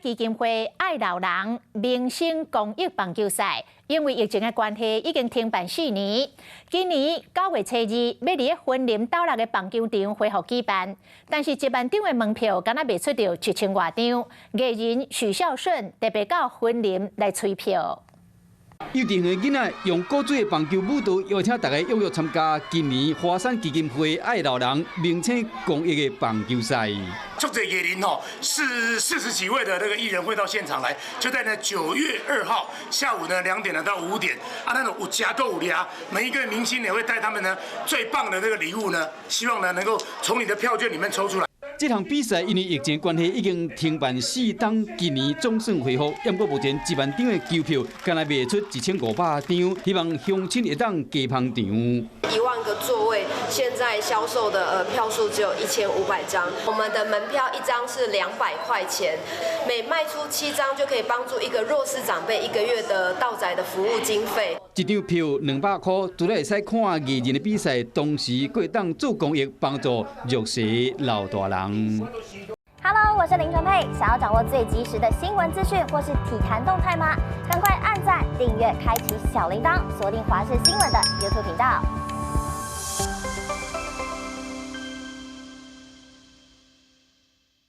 基金會愛老人明星公益棒球賽，因為疫情的關係，已經停辦4年。今年9月初二，欲佇咧雲林斗六的棒球場恢復舉辦，但是1萬張的門票，敢若賣出著1000外張。藝人許孝順特別到雲林來催票。幼稚園囡仔用古錐的棒球舞蹈邀請大家踴躍參加今年華山基金會愛老人明星公益的棒球賽。足濟藝人吼，是40幾位的那個藝人會到現場來，就在呢9月2號下午呢2點呢到5點，啊，那種有食閣有掠，每一個明星也會帶他們呢最棒的那個禮物呢，希望呢能夠從你的票券裡面抽出來。這場比賽因為疫情關係已經停辦4冬，今年總算恢復。不過目前1萬張的球票，敢若賣出1500張，希望鄉親會當加捧場。1萬個座位，現在銷售的票數只有1500張。我們的門票一張是200塊錢，每賣出7張就可以幫助一個弱勢長輩一個月的到宅的服務經費。一張票200塊，除了會使看藝人的比賽，同時閣會當做公益，幫助弱勢老大人。 Hello，我是林純佩。想要掌握最及時的新聞資訊或是體壇動態嗎？趕快按讚、訂閱、開啟小鈴鐺，鎖定華視新聞的 YouTube 頻道。